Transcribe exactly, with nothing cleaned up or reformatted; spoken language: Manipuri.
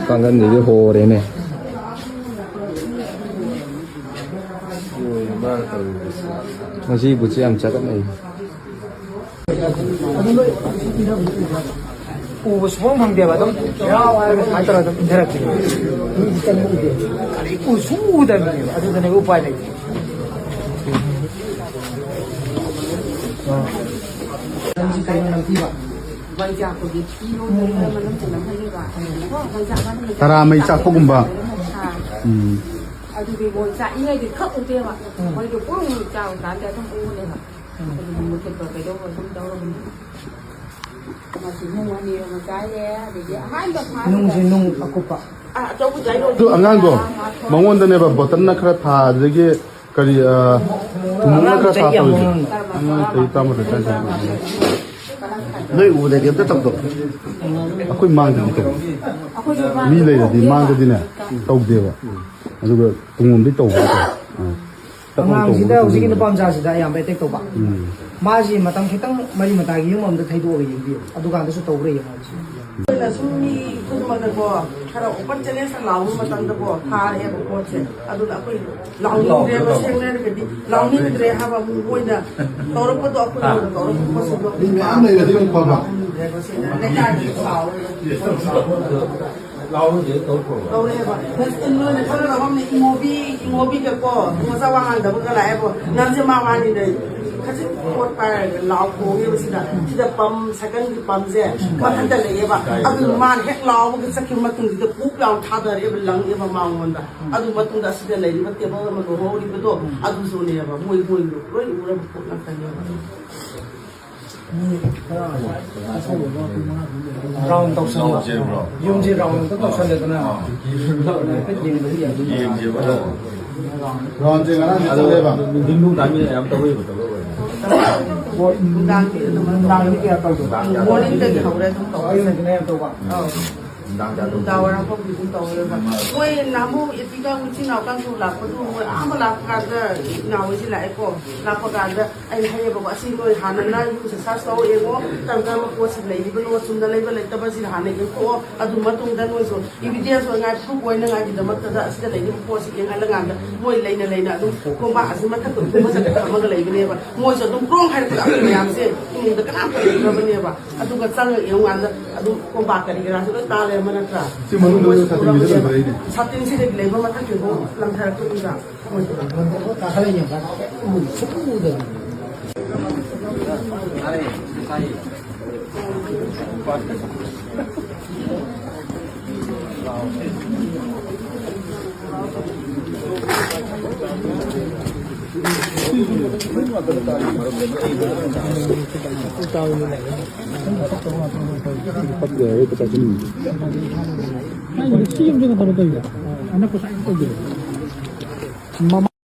ꯀꯥꯡꯒꯟꯁꯤꯗꯤ ꯍꯣꯔꯦꯅꯦ꯫ ꯉꯁꯤ ꯕꯨꯠꯁꯦ ꯌꯥꯝ ꯆꯒꯠꯅꯩ꯫ ꯎꯕ ꯁꯨꯡꯐꯪ ꯐꯪꯗꯦꯕ꯫ ꯑꯗꯨꯝ ꯁꯨꯃꯥꯏꯅ ꯇꯧꯔꯒ ꯑꯗꯨꯝ ꯏꯟꯊꯔꯛꯄꯤꯅꯦ꯫ ꯃꯤꯗꯤ ꯆꯪꯕ ꯎꯗꯦ꯫ ꯀꯔꯤ ꯎ ꯁꯨꯡ ꯎꯗꯕꯅꯦꯕ꯫ ꯑꯗꯨꯗꯅꯦꯕ ꯎꯄꯥꯏ ꯂꯩꯇꯦ꯫ ꯃꯩ ꯆꯥꯛꯄꯒꯤ ꯐꯤ ꯂꯣꯟꯕꯗ ꯈꯔ ꯃꯅꯝ ꯆꯅꯝ ꯍꯩꯌꯦꯕ꯫ ꯇꯔꯥ ꯃꯩ ꯆꯥꯛꯄꯒꯨꯝꯕ꯫ ꯑꯥ꯫ ꯎꯝ꯫ ꯑꯗꯨꯗꯤ ꯃꯣꯏ ꯆꯥꯛꯏꯉꯩꯗꯤ ꯈꯛ ꯎꯗꯦꯕ꯫ ꯎꯝ꯫ ꯃꯣꯏꯗꯣ ꯄꯨꯡ ꯆꯥꯕ ꯀꯥꯟꯗ ꯑꯗꯨꯝ ꯎꯕꯅꯦꯕ꯫ ꯎꯝ꯫ ꯑꯗꯨꯗꯤ ꯃꯨꯊꯠꯄ ꯀꯩꯗꯧꯕ ꯑꯗꯨꯝ ꯇꯧꯔꯕꯅꯤ꯫ ꯃꯁꯤ ꯅꯨꯡ ꯑꯅꯤ ꯑꯃ ꯆꯥꯏꯌꯦ, ꯑꯗꯒꯤ ꯑꯍꯥꯟꯕ ꯐꯥꯕꯗ ꯅꯨꯡꯁꯤ ꯅꯨꯡ ꯑꯀꯨꯞꯄ꯫ ꯑ, ꯑꯆꯧꯕꯗꯤ ꯑꯩ ꯑꯗꯨ ꯑꯉꯥꯡꯗꯣ, ꯃꯉꯣꯟꯗꯅꯦꯕ ꯕꯣꯇꯜꯅ ꯈꯔ ꯊꯥ, ꯑꯗꯒꯤ ꯀꯔꯤ, ꯑ, ꯊꯨꯝꯃꯣꯛꯅ ꯈꯔ ꯊꯥ ꯇꯧꯔꯤꯁꯦ꯫ ꯑꯉꯥꯡ ꯆꯍꯤ ꯇꯔꯥꯃꯥꯊꯣꯏ, ꯇꯔꯥꯅꯤꯊꯣꯏ꯫ ꯅꯣꯏ ꯎꯕꯗꯗꯤ ꯑꯝꯇ ꯇꯧꯗꯕ? ꯑꯩꯈꯣꯏ ꯃꯥꯡꯗꯗꯤ ꯇꯧꯗꯦ꯫ ꯃꯤ ꯂꯩꯔꯗꯤ ꯃꯥꯡꯗꯗꯤꯅꯦ ꯇꯧꯗꯦꯕ꯫ ꯑꯗꯨꯒ ꯇꯨꯡꯂꯣꯝꯗꯤ ꯇꯧꯕ ꯍꯥꯏꯇꯥꯔꯦ꯫ ꯑ, ꯇꯞꯅ ꯑꯉꯥꯡꯁꯤꯗ ꯇꯧꯕ ꯍꯧꯖꯤꯛꯀꯤ ꯃꯇꯨꯡꯗ꯫ ꯅꯨꯄꯥ ꯃꯆꯥꯁꯤꯗ ꯑꯌꯥꯝꯕ ꯑꯦꯇꯦꯛ ꯇꯧꯕ꯫ ꯎꯝ꯫ ꯃꯥꯁꯤ ꯃꯇꯝ ꯈꯤꯇꯪ ꯃꯔꯤ ꯃꯇꯥꯒꯤ ꯌꯨꯝ ꯑꯃꯗ ꯊꯩꯗꯣꯛꯑꯒ ꯌꯦꯡꯕꯤꯌꯨ, ꯑꯗꯨꯀꯥꯟꯗꯁꯨ ꯇꯧꯕ꯭ꯔꯥ ꯌꯦꯡꯉꯣ ꯍꯥꯏꯕꯁꯤ꯫ ꯑꯩꯈꯣꯏꯅ ꯁꯨꯝ ꯃꯤ ꯈꯨꯗꯤꯡꯃꯛꯇꯀꯣ ꯈꯔ open challenge ꯂꯥꯎꯕ ꯃꯇꯝꯗꯀꯣ ꯊꯥꯔꯛꯑꯦꯕ ꯄꯣꯠꯁꯦ꯫ ꯑꯗꯨꯅ ꯑꯩꯈꯣꯏ ꯂꯥꯎꯅꯤꯡꯗ꯭ꯔꯦꯕ, ꯁꯦꯡꯅ ꯍꯥꯏꯔꯒꯗꯤ ꯂꯥꯎꯅꯤꯡꯗ꯭ꯔꯦ ꯍꯥꯏꯕ꯫ ꯃꯣꯏꯅ ꯇꯧꯔꯛꯄꯗꯣ ꯑꯩꯈꯣꯏ ꯃꯣꯏꯅ ꯇꯧꯔꯛꯄ ꯄꯣꯠꯁꯤꯡꯗꯣ ꯃꯤ ꯃꯌꯥꯝ ꯂꯩꯔꯗꯤ ꯑꯃꯨꯛ ꯐꯕ꯫ ꯂꯥꯎꯅꯤꯡꯗ꯭ꯔꯦꯕ, ꯁꯦꯡꯅ ꯂꯩꯀꯥꯏꯗ ꯁꯥꯎꯔꯦꯕ꯫ ꯂꯥꯎꯔꯨꯁꯦ ꯇꯧꯈ꯭ꯔꯣ꯫ ꯇꯧꯔꯦꯕ꯫ ꯅꯣꯏꯅ ꯈꯪꯒꯗꯕ ꯑꯃꯅ ꯏꯃꯣꯕꯤ, ꯏꯃꯣꯕꯤꯒꯀꯣ ꯃꯆꯥ ꯋꯥ ꯉꯥꯡꯗꯕꯒ ꯂꯥꯛꯑꯦꯕꯣ꯫ ꯅꯪꯁꯦ ꯃꯥ ꯋꯥꯅꯤꯅꯦ꯫ ꯈꯖꯤꯛ ꯄꯣꯠ ꯄꯥꯏꯔꯒ ꯂꯥꯎ ꯈꯣꯡꯉꯦꯕ ꯁꯤꯗ꯫ ꯁꯤꯗ ꯄꯝ, ꯁꯥꯏꯀꯜꯒꯤ ꯄꯝꯁꯦ ꯃꯊꯟꯇ ꯂꯩꯌꯦꯕ꯫ ꯑꯗꯨ ꯃꯥꯅ ꯍꯦꯛ ꯂꯥꯎꯕꯒ ꯆꯠꯈꯤꯕ ꯃꯇꯨꯡꯁꯤꯗ ꯄꯨꯞ ꯂꯥꯎ ꯊꯥꯗꯔꯛꯑꯦꯕ, ꯂꯪꯉꯦꯕ ꯃꯉꯣꯟꯗ꯫ ꯑꯗꯨ ꯃꯇꯨꯡꯗ ꯑꯁꯤꯗ ꯂꯩꯔꯤꯕ ꯇꯦꯕꯜ ꯑꯃ ꯂꯣꯏꯍꯧꯔꯤꯕꯗꯣ ꯑꯗꯨꯁꯨꯅꯦꯕ꯫ ꯃꯣꯏ, ꯃꯣꯏ ꯂꯣꯏ ꯎꯔꯕ ꯄꯣꯠ ꯉꯥꯛꯇꯅꯦꯕ꯫ ꯔꯥꯎꯟ ꯇꯧꯁꯜꯂꯣ꯫ ꯌꯨꯝꯁꯦ ꯔꯥꯎꯟ ꯑꯝꯇ ꯇꯧꯁꯜꯂꯦꯗꯅ꯫ ꯍꯥꯏꯐꯦꯠ ꯌꯦꯡꯕꯗꯤ ꯌꯥꯏ꯫ ꯔꯥꯎꯟꯁꯦ ꯉꯔꯥꯡꯗꯤ ꯆꯠꯂꯦꯕ꯫ ꯅꯨꯡꯊꯤꯟ ꯅꯨꯡꯗꯥꯡꯒꯤ ꯌꯥꯝ ꯇꯧꯋꯦꯕ꯫ ꯅꯨꯡꯗꯥꯡꯗꯤ ꯑꯗꯨꯝ ꯅꯨꯡꯗꯥꯡꯗꯤ ꯀꯌꯥ ꯇꯧꯗꯕ? ꯃꯣꯔꯅꯤꯡꯗꯒꯤ ꯍꯧꯔꯦ ꯑꯗꯨꯝ ꯇꯧꯕ꯫ ꯑꯌꯨꯛꯇꯅ ꯌꯥꯝ ꯇꯧꯕ꯫ ꯑꯧ꯫ ꯅꯨꯡꯗꯥꯡ ꯋꯥꯏꯔꯝ ꯐꯥꯎꯗꯤ ꯑꯗꯨꯝ ꯇꯧꯋꯦꯕ꯫ ꯃꯣꯏ ꯅꯍꯥꯟꯃꯨꯛ ꯏꯄꯤꯒ ꯏꯆꯤꯟ ꯏꯅꯥꯎ ꯀꯥꯡꯁꯨ ꯂꯥꯛꯄꯗꯨ, ꯃꯣꯏ ꯑꯍꯥꯟꯕ ꯂꯥꯛꯄ ꯀꯥꯟꯗ ꯏꯅꯥꯎ ꯍꯣꯏꯁꯤ ꯂꯥꯛꯑꯦꯀꯣ꯫ ꯂꯥꯛꯄ ꯀꯥꯟꯗ ꯑꯩꯅ ꯍꯥꯏꯌꯦꯕꯀꯣ, "ꯑꯁꯤ ꯅꯣꯏ ꯍꯥꯟꯅ ꯅꯪ ꯌꯨꯝꯁꯦ ꯁꯔꯆ ꯇꯧꯔ ꯌꯦꯡꯉꯣ, ꯀꯔꯝ ꯀꯔꯝꯕ ꯄꯣꯠꯁꯤ ꯂꯩꯔꯤꯕꯅꯣ, ꯆꯨꯝꯅ ꯂꯩꯕ ꯂꯩꯇꯕꯁꯤ ꯍꯥꯟꯅ ꯌꯦꯡꯊꯣꯛꯑꯣ, ꯑꯗꯨ ꯃꯇꯨꯡꯗ ꯅꯣꯏꯁꯨ ꯏꯕꯤꯗꯦꯟꯁ ꯑꯣꯏꯉꯥꯏ, ꯄ꯭ꯔꯨꯐ ꯑꯣꯏꯅꯉꯥꯏꯒꯤꯗꯃꯛꯇꯗ ꯑꯁꯤꯗ ꯂꯩꯔꯤꯕ ꯄꯣꯠꯁꯤ ꯌꯦꯡꯍꯜꯂꯀꯥꯟꯗ ꯃꯣꯏ ꯂꯩꯅ ꯂꯩꯅ ꯑꯗꯨꯝ ꯀꯣꯝꯄꯥꯛ ꯑꯁꯤ ꯃꯊꯛꯇ ꯎꯄꯨ ꯃꯊꯛꯇ ꯊꯝꯃꯒ ꯂꯩꯕꯅꯦꯕ꯫ ꯃꯣꯏꯁꯨ ꯑꯗꯨꯝ ꯀ꯭ꯔꯣꯡ ꯍꯥꯏꯔꯛꯄꯗ ꯑꯩꯈꯣꯏ ꯃꯌꯥꯝꯁꯦ ꯏꯃꯨꯡꯗ ꯀꯅꯥꯝꯇ ꯂꯩꯇ꯭ꯔꯕꯅꯦꯕ꯫ ꯑꯗꯨꯒ ꯆꯪꯉꯒ ꯌꯦꯡꯉꯨꯀꯥꯟꯗ ꯑꯗꯨꯝ ꯀꯣꯝꯄꯥꯛ ꯀꯔꯤ ꯀꯔꯥꯁꯨ ꯂꯣꯏ ꯇꯥ ꯂꯩꯔꯝꯕ ꯅꯠꯇ꯭ꯔꯥ? ꯁꯤ ꯃꯅꯨꯡꯗ ꯃꯣꯏꯁꯨ ꯁꯥꯇꯤꯟꯁꯤꯗ ꯎꯔꯕꯅꯦꯕ꯫ ꯂꯩꯕ ꯂꯩꯅꯦ꯫ ꯁꯥꯇꯤꯟꯁꯤꯗꯒꯤ ꯂꯩꯕ ꯃꯊꯛꯀꯤꯐꯥꯎ ꯂꯪꯊꯔꯛꯄꯅꯤꯗ꯫ ꯃꯣꯏꯁꯨ ꯀꯥꯈꯠꯂ ꯌꯦꯡꯀꯥꯟꯗ ꯀꯔꯤꯝ ꯎꯗꯦ꯫